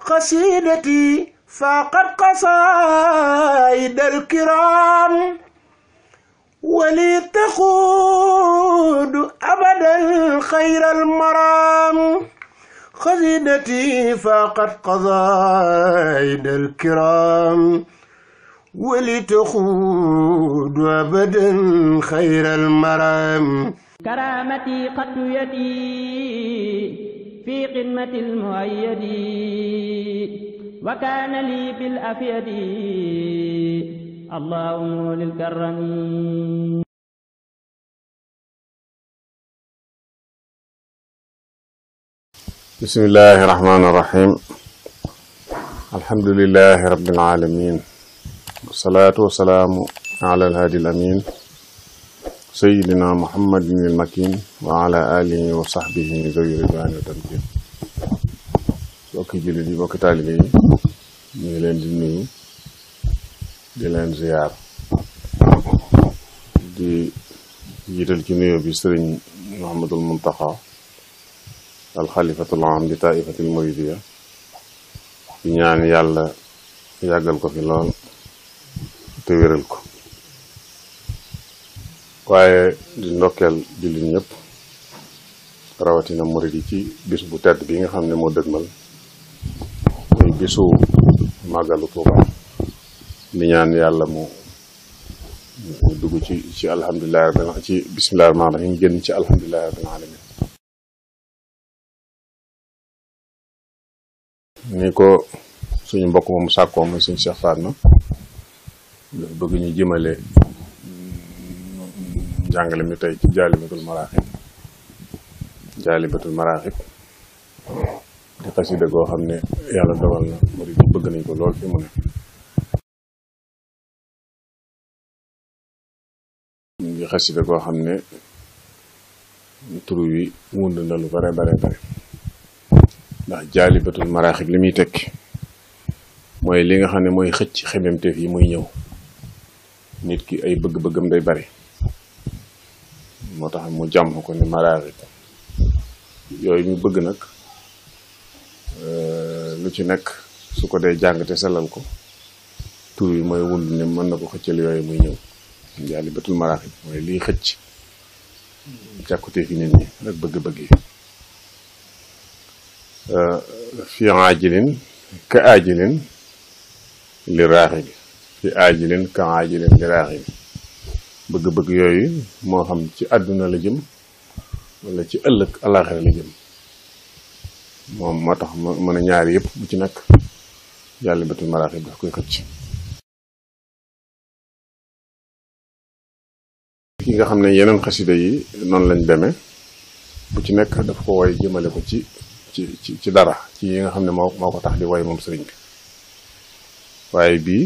قصيدتي فقد قصائد الكرام ولي تقود أبدا خير المرام قصيدتي فقد قصائد الكرام ولتخوض أبدا خير المرام كرامتي قد يدي في قمة المؤيد وكان لي بالأفيد اللهم للكرم. بسم الله الرحمن الرحيم. الحمد لله رب العالمين والصلاة والسلام على الهادي الأمين سيدنا محمد المكين وعلى آله وصحبه ذوي الرضوان والتمكين. bokki jullit yi bokki taalibe yi ñu ngi leen di nuyu di leen ziyaar di jiital ci nuyoo bi sëriñ Muhammadul Muntaxa alxalifatul aam di taifatil muridiya di ñaan yàlla yàggal ko fi lool te wéral ko waaye di ndokkeel jullit ñëpp rawatina murid yi ci bis bu tedd bi nga xam ne moo dëgmal muy bisu màggalu Tuuba di ñaan yàlla mu dugg ci alhamdulillahi rabbil alamin ci bismillahi rahmaani rahim génn ci alhamdulillahi rabbil alamin. ni ko suñu mbokk moomu sàkkoo muy suñu Cheikh Fatma dafa bëgg ñu jëmale njàngale mi tey ci jaalibatul maraaxib di xasida goo xam ne yàlla dogal na murid yi bëgg nañ ko lool fi mu ne di xasida goo xam ne turu wi wund na lu bare bare bare ndax jaalibatul maraaxib li muy tekki mooy li nga xam ne mooy xëcc xememteef yi muy ñëw nit ki ay bëgg-bëggam day bari moo tax mu jàmm ko ni maraaxib yooyu ñu bëgg nag lu ci nekk su ko dee jàng te sellal ko tur yi mooy wund ne mën na ko xëccal yooyu muy ñëw jaalibatul maraaxib mooy liy xëcc jàkkuteefi nit ñi ak bëgg-bëgg yi fi aajilin ka aajilin li raaxibi fi aajilin ka aajilin li raaxibi bëgg-bëgg yooyu moo xam ci àdduna la jëm wala ci ëllëg àllaaxira la jëm moom moo tax mën a ñaari yëpp bu ci nekk jaalibatul maraaxib daf koy xëcc. ki nga xam ne yeneen xasida yi noonu lañ demee bu ci nekk daf ko woy jëmale ko ci dara ci yi nga xam ne moo ko tax di woy moom sëriñ bi waaye bii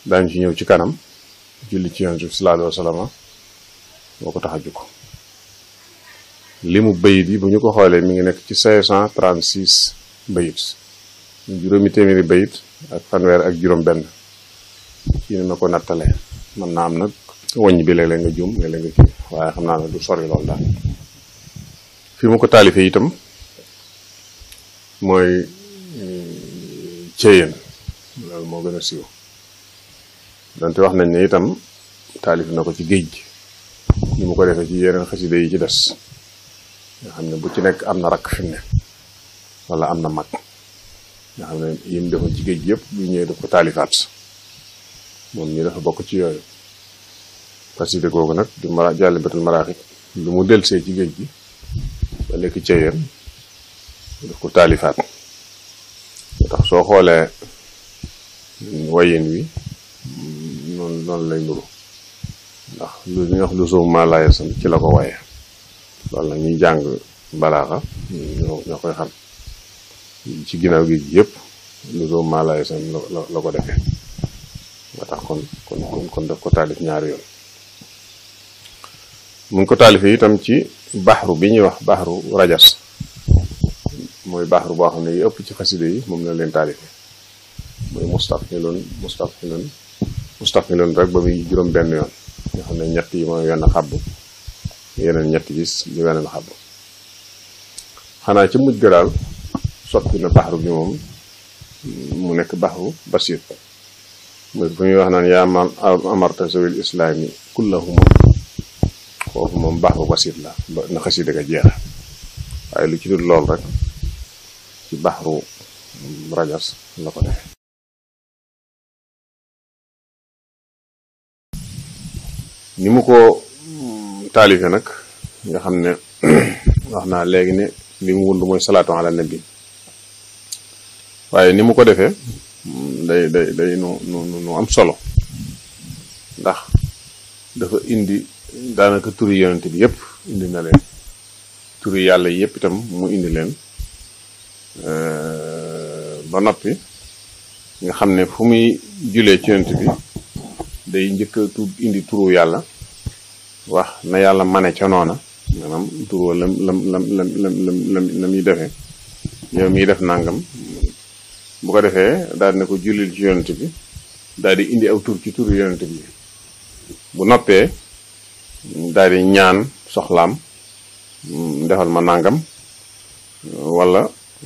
daañu ci ñëw ci kanam julli ci Yonent bi sallallahu alayhi wa sallam moo ko tax a jóg limu bayit yi bu ñu ko xoolee mi ngi nekk ci 536 bayit juróomi téeméeri bayit ak fanweer ak juróom benn ci ni ma ko nattalee mën naa am nag wàññi bi léeg-léeg nga juum léeg-léeg nga kii waaye xam naa ne du sori lool daal fi mu ko taalifee itam mooy Ceyeen loolu moo gën a siiw donte wax nañ ne itam taalif na ko ci géej gi ni mu ko defee ci yeneen xasida yi ci des nga xam ne bu ci nekk am na rakk fi mu ne wala am na mag nga xam ne yim defoon ci géej gi yëpp bu ñëwee daf ko taalifaat moom ñi dafa bokk ci yooyu xasida googu nag di jaalibatul maraaxib lu mu delsee ci géej gi ba nekk Ceyeen daf ko taalifaat moo tax soo xoolee wayin wi noonu lay nuru ndax lu ñuy wax lu soom maa laaya san ci la ko waye loolu nag ñuy jàng balaaxa ñoo koy xam ci ginnaaw gi yëpp lu soom maa laaya san la ko defee moo tax kon daf ko taalif ñaari yoon mu ngi ko taalifee itam ci baxru bi ñuy wax baxru rajas mooy baxru boo xam ne yi ëpp ci xasida yi moom la leen taalifee mooy mustafilun rek ba muy juróom benn yoon nga xam ne ñett yi mooy wenn xabb yeneen ñett gis ñu weneen xabb xanaa ci mujj ga daal soppi na baxru bi moom mu nekk baxru basit mooy fu ñuy wax naan yaa ma amarta zawil islaami kullahuma foofu moom baxru basit la na xasida ga jeex waaye lu ci dul lool rek ci baxru rajas la ko def ni mu ko taalife nag nga xam ne wax naa léegi ne li mu wund mooy salaatu ala nabi waaye ni mu ko defee day nu am solo ndax dafa indi daanaka turi yonent bi yépp indi na leen turi yàlla yépp itam mu indi leen ba noppi nga xam ne fu muy julee ci yonent bi day njëkk a indi turu yàlla wax na yàlla mane ca noona maanaam turu lam muy defee yow miy def nangam bu ko defee daal di ne ko jullil ci yonent bi daal di indi aw tur ci turu yonent bi bu noppee daal di ñaan soxlaam defal ma nangam wala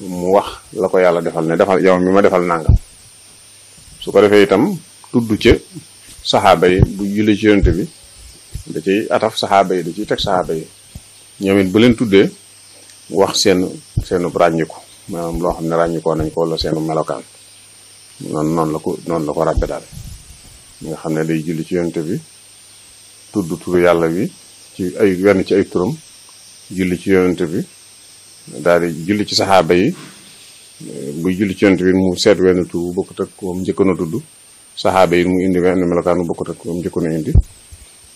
mu wax la ko yàlla defal ne defal yow mi ma defal nangam su ko defee itam tudd ca saxaaba yi bu julli ci yonent bi da ciy ataf saxaaba yi da ciy teg saxaaba yi ñoom it bu leen tuddee wax seenu ràññiku maanaam loo xam ne ràññikoo nañ ko wala seenu melokaan noonu la ko ràbbe daal nga xam ne day julli ci yonent bi tudd turu yàlla bi ci ay wenn ci ay turam julli ci yonent bi daal di julli ci saxaaba yi buy julli ci yonent bi mu seet wenn tur bu bokkut ak moom njëkkoon a tudd saxaaba yi mu indi wenn melokaan bu bokkut ak moom njëkkoon a indi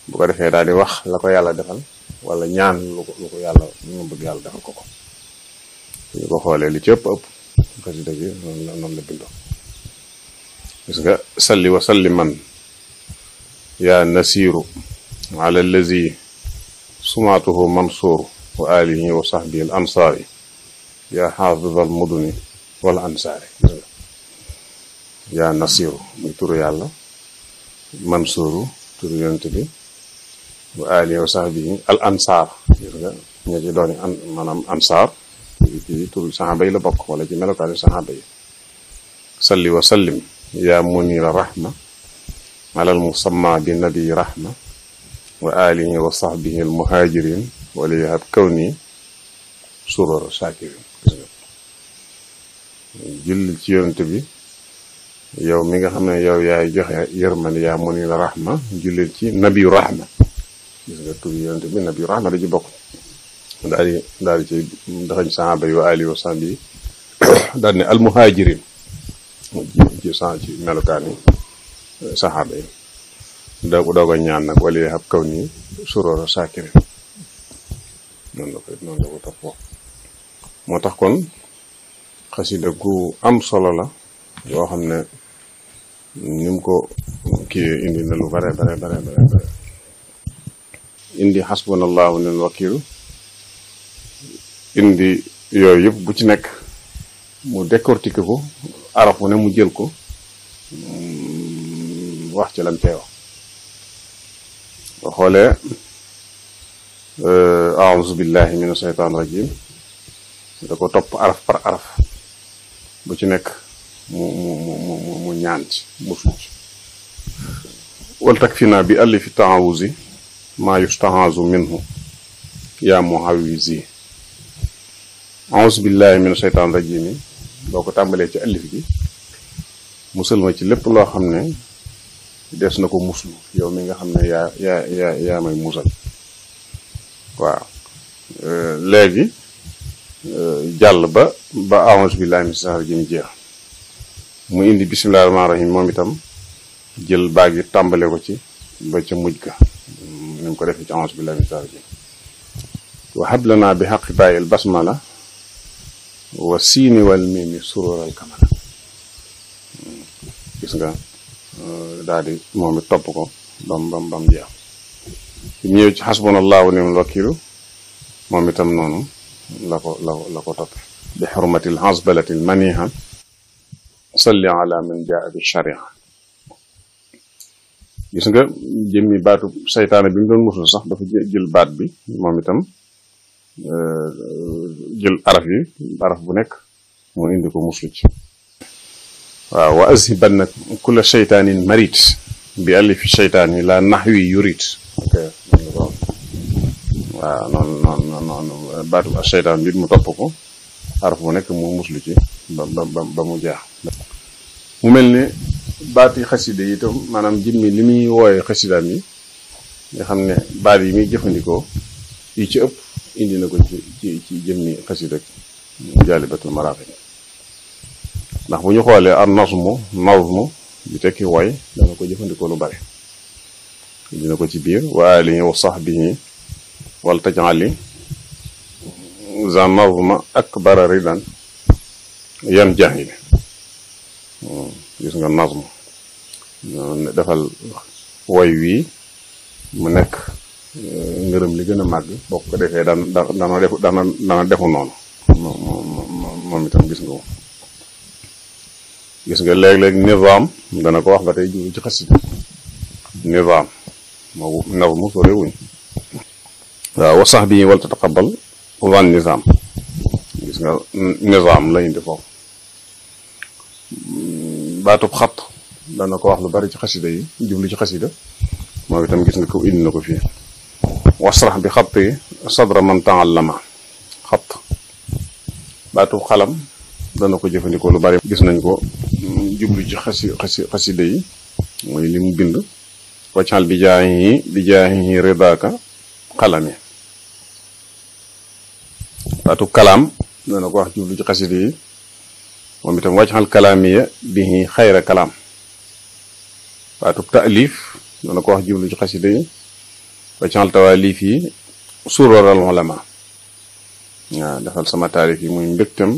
bu ko defee daal di wax la ko yàlla defal wala ñaan lu ko yàlla lu mu bëgg yàlla defal ko ñu ko xoolee li ci ëpp xasida gi noonu la bindoo gis nga salli wa salliman yaa nasiru ala allazi sumaatuhu mansuur wa alihi wa sahbihi al ansaari yaa xaafid al muduni wala ansaari gis nga yaa nasiru muy turu yàlla mansuuru turu yonent bi wa alihi wa sahbihi al ansaar gis nga ña ci dooni maanaam ansaar ci turu saxaaba yi la bokk wala ci melokaani saxaaba yi salli wa sallim yaa munira rahma alal musamma bi nabi rahma wa alihi wa sahbihi al muhajirin wala yahab kawni surara shakirin gis nga julli ci yonent bi yow mi nga xam ne yow yaay joxe yërmande yaa munira rahma jullil ci nabiyu rahma gis nga tur yonent bi nabiyu rahma da ci bokk daal di ci daxañ saxaaba yi wa alihi wa sahbi daal ne al muhajirin ci melokaan yi saxaaba yi doog a ñaan nag wala yahab kaw nii surora shakirin noonu la ko topp moo tax kon xasida gu am solo la yoo xam ne ni mu ko kii indi na lu bare indi xasbunallahu nil wakiil indi yooyu yëpp bu ci nekk mu décortiquer ko araf mu ne mu jël ko wax ci lam cee wax boo xoolee a'uuzu billahi mina shaytaani rajim da ko topp araf par araf bu ci nekk mu ñaan ci musul ci wal takfina bi alifi taawuzi maa yustahazu minhu yaa muhawizi a'uuzu billahi mina shaytaani rajim yi boo ko tàmbalee ci alif gi musal ma ci lépp loo xam ne des na ko muslu yow mi nga xam ne yaa may musal waaw léegi jàll ba a'uuzu billahi mina shaytaani rajim jeex mu indi bismillahir rahmanir rahim moom itam jël baag yi tàmbale ko ci ba ca mujj ga ni mu ko defee ci a'uuzu billahi mina shaytaani rajim wa hab lana bi haqqi bàyyil basmala wa siini wal miimi surural kamala gis nga daal di moom it topp ko bam jeex ñëw ci xasbunallahu wa ni'mal wakiilu moom itam noonu la ko toppe bi xurmatil hasbalatil maniha salli ala man jaa bi sharia gis nga jëmmi baatu saytaane bi mu doon musul sax dafa jël baat bi moom itam jël araf bu nekk mu indi ko muslu ci. waaw wa azhibanna kulla shaytaanin marit bi alifi shaytaani la naxwi yurit. waaw noonu baatu shaytaan bi mu topp ko xaraf bu nekk mu muslu ci ba mu jeex. mu mel ne baati xasida yi itam maanaam jëmmi li muy wooye xasidaam yi nga xam ne baat yi muy jëfandikoo yi ci ëpp indi na ko ci jëmmi xasida Jaalibatul Maraaxib ndax bu ñu xoolee ar nazmu bi tekki woy dana ko jëfandikoo lu bari indi na ko ci biir wa alihi wa sahbihi wal tajali za nazma akbara ridan yan jahili gis nga nazm defal woy wii mu nekk ngërëm li gën a màgg boo ko defee dana defu noonu moom itam gis nga léeg-léeg nizaam dana ko wax ba tey jublu ci xasida nizaam moo nazmu sore wuñ waaw wa sax bi wal tataqabbal wan nizaam gis nga nizaam la indi foofu baatub xat dana ko wax lu bari ci xasida yi jublu ci xasida moom itam gis nga ko indi na ko fii wasrax bi xat yi sadra man taallama xat baatub xalam dana ko jëfandikoo lu bari gis nañ ko jublu ci xasida yi mooy li mu bind waccal bi jaahi ridaaka xalami baatub kalaam dana ko wax jublu ci xasida yi moom itam waccal kalaamiya bihi xayra kalaam baatub taalif dana ko wax jublu ci xasida yi waccal tawaalif yi suroral ulama waaw defal sama taarif yi muy mbégtam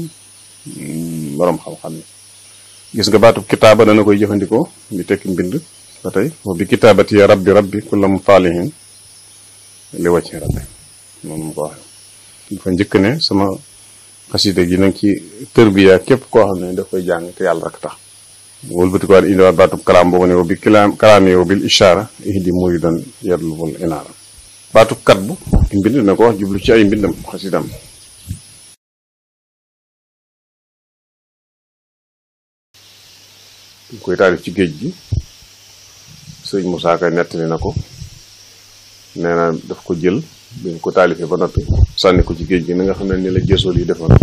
borom xam-xam yi gis nga baatub kitaaba dana koy jëfandikoo di tekki mbind ba tey bi kitaabati ya rabbi kulla mutaalihin li wàcc rabbi noonu mu ko waxee dafa njëkk ne sama xasida gi nag ci tërbiya képp koo xam ne daf koy jàng te yàlla rek tax wëlbati ko waat indiwaat baatub kalaam boobu ne bi kalaam yow bil ishaara ihdi muridan yadlubul inaara baatub kat bu mbind dina ko wax jublu ci ay mbindam xasidam ñu koy taalif ci géej gi sëñ Moussa Ka nettali na ko nee na daf ko jël bi ñu ko taalifee ba noppi sànni ko ci géej gi na nga xam ne ni la jësool yi defoon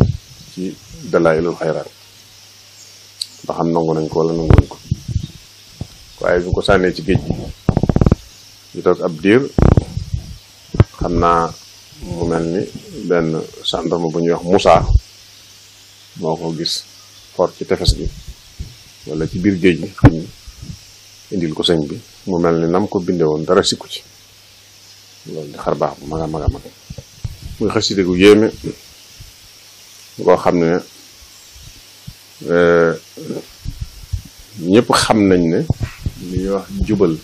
ci Dalaa'ilul Xayraat ba xam nangu nañ ko wala nanguwuñ ko waaye bi ñu ko sànnee ci géej gi ñu toog ab diir xam naa mu mel ni benn gendarme bu ñuy wax Moussa moo ko gis for ci tefes gi wala ci biir géej gi xam ni indil ko sëñ bi mu mel ni nam ko bindee woon dara sikku ci loolu di xar baax bu mag a mag a mag muy xasida gu yéeme boo xam ne ñëpp xam nañ ne li ñuy wax jubal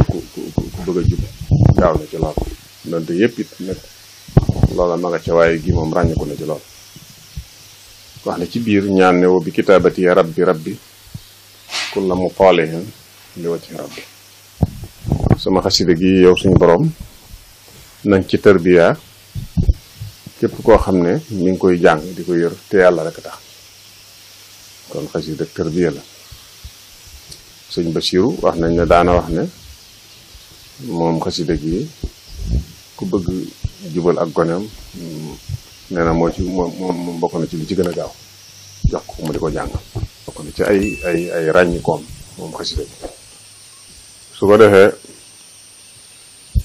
ku bëgg a jub gaaw na ci lool donte yëpp it nag loola ma nga ca waaye gi moom ràññeeku na ci lool wax ne ci biir ñaan ne wo bi kitaabati ya rabbi kulla mutaalihin li wajhi rabbi sama xasida gi yow suñu borom nañ ci tërbiya képp koo xam ne mi ngi koy jàng di ko yër te yàlla rek tax kon xasida tërbiya la sëñ Basiru wax nañ ne daana wax ne moom xasida gi ku bëgg jubal ak goneem nee na moo bokk na ci li ci gën a gaaw jox ko mu di ko jàng bokk na ci ay ràññikoom moom xasida gi su ko defee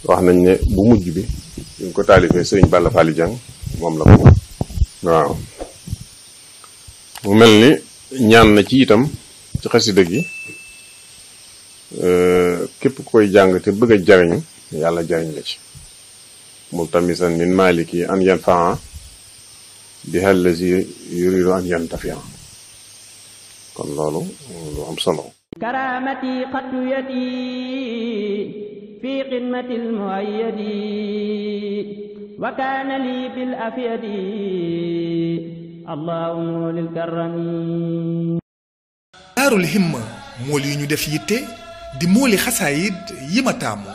wax nañ ne bu mujj bi ñu ko taalifee sëriñ Balla Fally Dieng moom la ko waaw mu mel ni ñaan na ci itam ci xasida gi képp koy jàng te bëgg a jariñu yàlla jariñ la ci multamisan min maliki an yanfaa biha allazi yuridu an yantafia kon loolu lu am solo karamati xattu yadi fi xidmati almuayyadi wa kaana li bil afyadi allahumma lil karami daarul himma mool yi ñu def yitte di mooli xasaayid yi ma taamu